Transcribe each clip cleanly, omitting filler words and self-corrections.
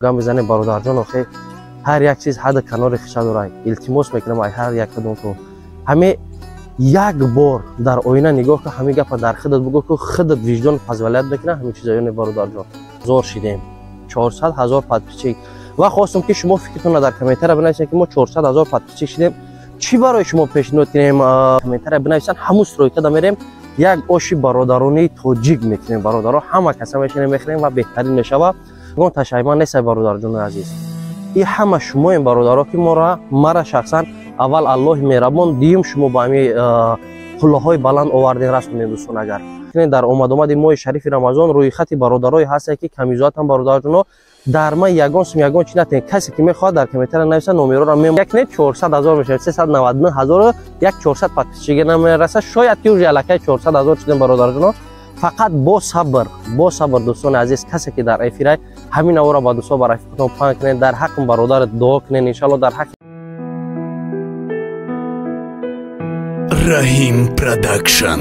Гап мезанем, бародарҷон. Охе, ҳар як чиз ҳадди канори хиша дорад. Илтимос мекунам ай ҳар як кадомтон, ҳаме як бор дар оина нигоҳ кун, ҳамин гапа дар худат бугӯ, ку худат виҷдон позволять мекунад ҳамин чиза ёне. Бародарҷон, зор шидем, 400 000 подписчик, ва хостум, ки шумо фикртонро дар комментария бинависед, ки мо 400 000 подписчик шидем, чӣ барои шумо пешниҳод кунем. Комментария бинависанд, ҳамун стройка да мерем, як оши бародаронии тоҷик мекунем. Бародаро, ҳама каса мешинем, мехӯрем ва беҳтарин мешава. Ягон ташайман нестай, бародарҷони азиз. И ҳама шумоем, бародаро, ки мора, мара шахсан аввал Аллоҳи меҳрабон, дуюм шумо ба ҳами қуллаҳои баланд овардем, расонем. Дӯстон, агар дар омадомади моҳи шарифи Рамазон рӯйхати бародарое ҳастае, ки камизоатам, бародарҷоно, дар ман ягон сум, ягон чи натен. Касе ки мехоҳад, дар комментария нависа, номероро мекунед. 400 000 мешавад, 399 000, як 400 подписчига намераса. Шояд ки уже аллакай 400 000 шудем, бародарҷоно. Фақат бо сабр, бо сабр. Дӯстони азиз, касе ки дар эфирай, ҳамин наворо ба дӯстон, ба рафиқатон паҳн кунед, дар ҳаққи бародарат дуо кунед, иншалло, дар ҳаққи Раҳим Продакшн.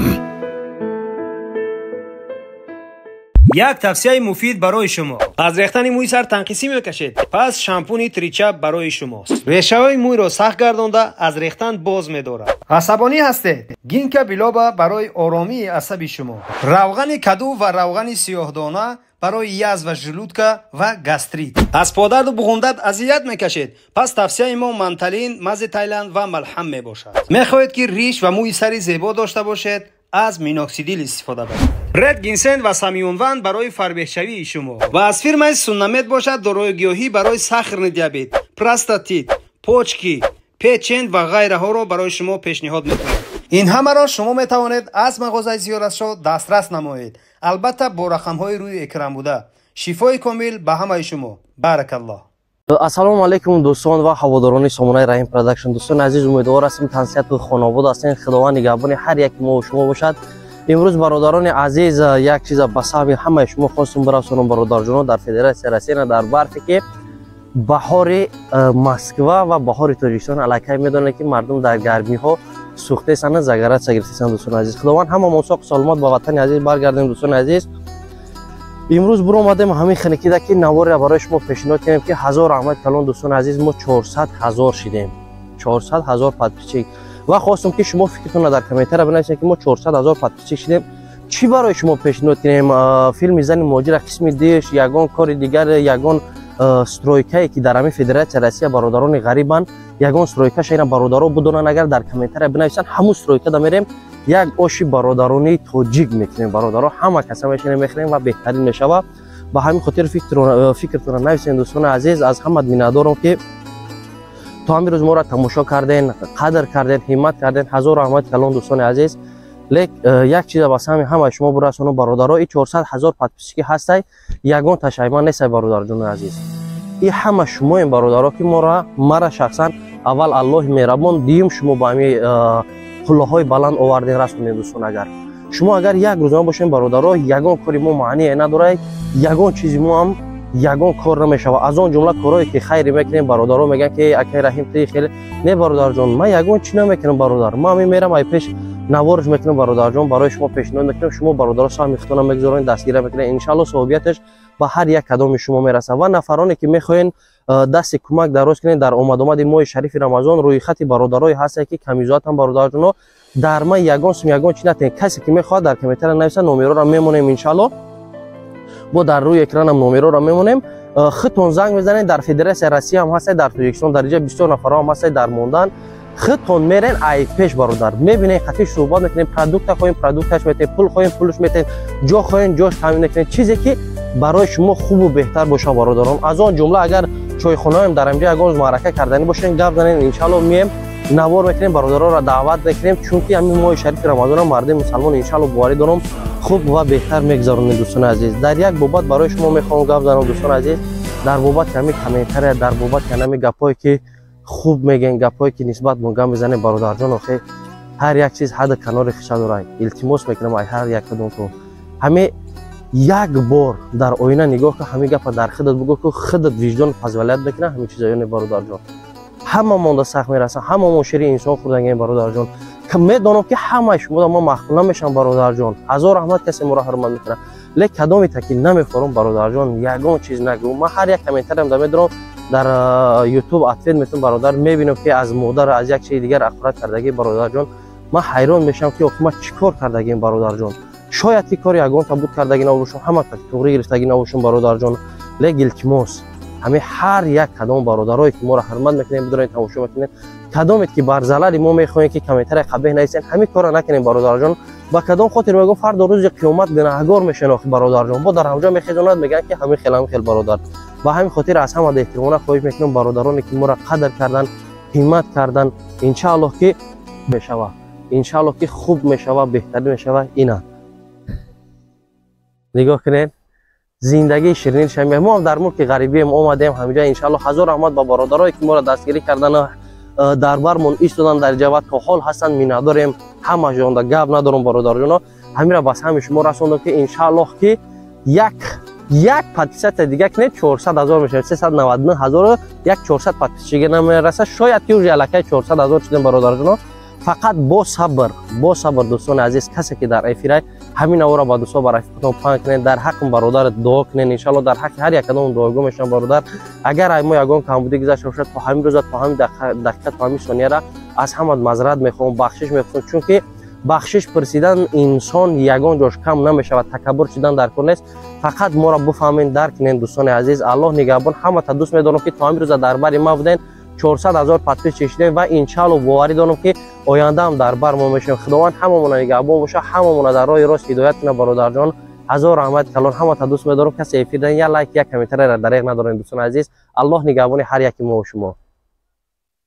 Як тавсияи муфид барои шумо: аз рехтани мӯи сар танқисӣ мекашед? Пас шампуни Тричап барои шумост. Решаҳои мӯйро сахт гардонда, аз рехтан боз медорад. Асабонӣ ҳастед? Гинка билоба барои оромии асаби шумо. Равғани каду ва равғани сиёҳдона барои язва желудка ва гастрит. Аз подарду буғумдард азият мекашед? Пас тавсияи мо манталин, мази Тайланд ва малҳам мебошад. Мехоҳед, ки риш ва мӯи сари зебо дошта бошед? Аз миноксидил истифода баред. Ред гинсен ва самиюнван барои фарбеҳшавии шумо. Ва аз фирмаи Суннамед бошад дорои гиёҳӣ барои сахарный диабет, простатит, почки, печень ва ғайраҳоро барои шумо пешниҳод мекунад. Ин ҳамаро шумо метавонед аз мағозаи Зиёратшо дастрас намоед, албатта бо рақамҳои рӯи экран буда. Шифои комил ба ҳамаи шумо. Баракаллоҳ. Ассалому алайкум, дӯстон ва ҳаводорони сомонаи Раҳим Продакшн. Дӯстони азиз, умедвор ҳастем, тансиҳату хонобод ҳастем. Худованд нигаҳбони ҳар яки мо шумо бошад. Имрӯз, бародарони азиз, як чиза ба саҳми ҳамаи шумо хостум бирасонам. Бародарҷоно, дар Федератсияи Россия, дар барфе ки баҳори Москва ва баҳори Тоҷикистон, аллакай медонед, ки мардум дар гармиҳо сӯхтесанд, загораться гирифтесанд. Дӯстони азиз, Худованд ҳамамон соқу саломат ба ватани азиз баргардем. Дӯстони азиз, имрӯз буромадем ҳамин хиникида, ки наворе барои шумо пешниҳод кунем, ки ҳазор раҳмати калон. Дӯстони азиз, мо 400 000 шидем, 400 000 подписчик, ва хостум, ки шумо фикртонро дар комментария бинависед, ки мо 400 000 подписчик шидем, чӣ барои шумо пешниҳод кунем. Филми «Зани муҳоҷира» қисми диш, ягон кори дигар, ягон стройкае, ки дар ҳамин Федератсияи Россия бародарони ғарибанд, ягон стройкаша ина бародаро будонанд, агар дар комментария бинависанд, ҳамун стройкада мерем, як оши бародаронии тоҷик мекунем. Бародаро, ҳама каса мешинем, мехӯрем ва беҳтарин мешава. Ба ҳамин хотир фикртонро нависед. Дӯстони азиз, аз ҳама миннатдорам, ки то ҳамин рӯз моро тамошо карден, қадр карден, ҳиммат карден. Ҳазор раҳмати калон, дӯстони азиз. Лек як чиза ба саҳми ҳамаи шумо бурасонам, бародаро: и 400 000 подписчики ҳастай, ягон ташайман нестай. Бародарҷони азиз, и ҳама шумоем, бародаро, ки мора, мара шахсан аввал Аллоҳи меҳрабон, дуюм шумо ба ҳами қуллаҳои баланд овардем, расонем. Дӯстон, агар шумо агар як рӯз набошем, бародаро, ягон кори мо маъние надорад, ягон чизи мо ҳам ягон кор намешавад. Аз он ҷумла корое ки хайре мекунем, бародаро мегӯянд, ки акай Раҳим, ти хеле не. Бародарҷон, ман ягон чӣ намекунам, бародар. Ман ҳамин мерам, ай пеш наворш мекунам, бародарҷон, барои шумо пешниҳод мекунам. Шумо, бародаро, саҳми худтона мегузоред, дастгирӣ мекунед. Иншалло, савобияташ ба ҳар як кадоми шумо мерасад. Ва нафароне ки мехоҳед дасти кӯмак дароз кунед, дар омадомади моҳи шарифи Рамазон рӯйхати бародарое ҳастае, ки камизоатам, бародарҷоно, дар ман ягон сум, ягон чи натен. Касе ки мехоҳад, дар комментария нависа, номероро мемонем, иншалло, бо дар рӯи экранам номероро мемонем. Худтон занг мезанед. Дар Федератсияи Россия ҳам ҳастед, дар Тоҷикистон дар инҷа бисёр нафарҳо ҳам ҳастед дар мондан. Худтон мерен, ай пеш, бародар, мебинед, қатиш суҳбат мекунем. Продукта хоҳем, продукташ метем, пул хоҳем, пулш метем, ҷо хоҳем, ҷош таъмин мекунем. Чизе ки барои шумо хубу беҳтар бошад, бародарон. Аз он ҷумла агар чойхонаҳоем дар инҷа ягон маърака карданӣ бошем, гап занем, иншалло, мием, навор мекунем, бародаронро даъват мекунем. Чунки ҳамин моҳи шарифи Рамазона мардуми мусалмон, иншалло, боварӣ дорам, хуб ва беҳтар мегузаронем. Дӯстони азиз, дар як бобат барои шумо мехоҳам гап занам. Дӯстони азиз, дар бобати ҳамин комментария, дар бобати ҳамин гапҳое ки хуб мегӯен, гапҳое ки нисбат мо гап мезанем. Бародарҷон, охе, ҳар як чиз ҳадди канори хиша дорад. Илтимос мекунам ай ҳар як кадомтон, ҳаме як бор дар оина нигоҳ кун, ҳамин гапа дар худат бугӯ, ку худат виҷдон позволять мекунад ҳамин чиза ёне. Бародарҷон, ҳамамонда сахт мерасад, ҳамамон шири инсон хӯрдангем. Бародарҷон, медонам, ки ҳамаи шумо ма маъқул намешавам. Бародарҷон, ҳазор раҳмат, касе моро ҳурмат мекунад. Лек кадомета ки намефорам, бародарҷон, ягон чиз нагӯ. Ман ҳар як комментариям да медорам, дар Ютуб ответ метавон, бародар. Мебинам, ки аз модар, аз як чизи дигар ақурат кардагӣ, бародарҷон. Ман ҳайрон мешавам, ки охи ман чӣ кор кардагим, бародарҷон? Шояд ки кори ягонта буд кардагӣ набошам, ҳама туғрӣ гирифтагӣ набошам, бародарҷон. Лек илтимос, ҳамин ҳар як кадом бародарое ки моро ҳурмат мекунем, бидорем, тамошо мекунем, кадомед ки бар залали мо мехоҳем, ки комментария қабеҳ нависем, ҳамин корро накунем, бародарҷон. Ба кадом хотир мегӯм? Фардо рӯзи қиёмат гунаҳгор мешавен охи, бародарҷон. Бо дар ҳамҷо мехезонад, мегӯянд, ки ҳамин хел, ҳамин хел, бародар. Ба ҳамин хотир аз ҳама эҳтиромона хоҳиш мекунам, бародароне ки моро қадр кардан, ҳиммат кардан, иншааллоҳ, ки мешава, иншааллоҳ, ки хуб мешава, беҳтарин мешава. Ина нигоҳ кунед, зиндагии шириниш. Мо ҳам дар мулки ғарибием омадем ҳаминҷа, иншааллоҳ. Ҳазор раҳмат ба бародарое ки моро дастгирӣ кардан, дар бармон истодан, дар ҷават то ҳол ҳастанд. Миннатдорем ҳамашонда, гап надорам, бародарҷоно. Ҳамира ба саҳми шумо расондам, ки иншааллоҳ, ки як подписаться дига кунед, 400 000 мешавад. 399 000-у як 400 подписчига намераса. Шояд ки уже аллакай 400 000 шудем, бародарҷоно. Фақат бо сабр, бо сабр. Дӯстони азиз, касе ки дар эфирай, ҳамин аворо ба дӯстон, ба рафиқотон паҳн кунед, дар ҳаққи бародар дуо кунед. Иншалло, дар ҳаққи ҳар як кадом дуогӯ мешавам. Бародар, агар ай мо ягон камбудӣ гузашта бошад, то ҳамин рӯза, то ҳамин дақиқа, то ҳамин сонияра аз ҳама маъзарат мехоҳам, бахшиш мехоҳам, чунки бахшиш пурсидан инсон ягон ҷош кам намешавад. Такаббур шидан дар кор нест. Фақат моро буфаҳмед, дарк кунед, дӯстони азиз. Аллоҳ нигаҳбон. Ҳамата дӯст медорам, ки то ҳамин рӯза дар бари ма буден, 400 000 подписчик шудем ва иншаалло, боварӣ дорам, ки ояндаам дар бар мо мешавем. Худованд ҳамамона нигаҳбон боша, ҳамамона дар роҳи рост ҳидоят кунад. Бародарҷон, ҳазор раҳмат калон, ҳамата дӯст медорам. Касе эфир, як лайк, як комментарияро дареғ надорем, дӯстони азиз. Аллоҳ нигаҳбони ҳар яки мо шумо.